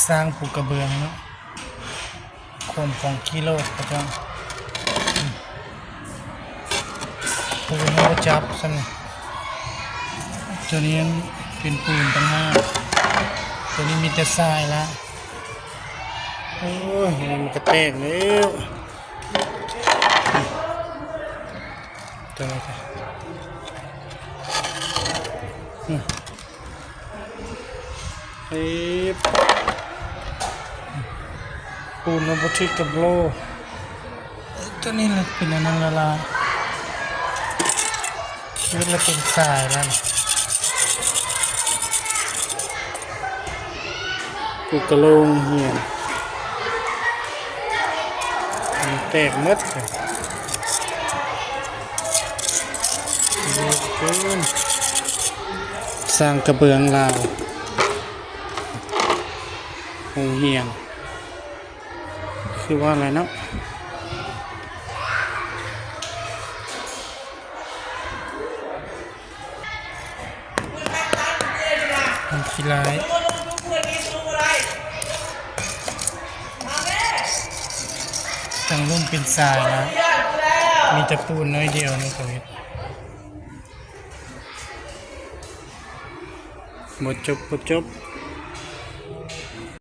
ສ້າງປູກກະເບື້ອງເນາະ ໂຄມຂອງຂີ້ໂລດເຂົາເຈົ້າ. ປູນເຮົາບໍ່ຈັບຊ້ຳນີ້ ໂຕນີ້ເປັນປູນຕ່າງຫາກ ໂຕນີ້ມີແຕ່ຊາຍລະ. ໂອ້ຍ ມັນກະແຕກແລ້ວ ໂຕນີ້ກະ ອືມ ເອີ ປູນມັນບໍ່ຖືກກັບໂລ. ໂຕນີ້ລະເປັນອັນນັ້ນລະລະ ເຮັດລະເປັນສາຍລະ ກູກະໂລງຮຽນ ມັນແຕກໝົດ. ສ້າງກະເບື້ອງລາວ ໂຮງຮຽນ ຄືວ່າແຫຼະເນາະ. ມັນຂີ້ຮ້າຍ ຕັ້ງລຸ່ມເປັນສາຍລະ ມີແຕ່ປູນໜ້ອຍດຽວໜຶ່ງເຂົາເຮັດ ບໍ່ຈົບ ບໍ່ຈົບ.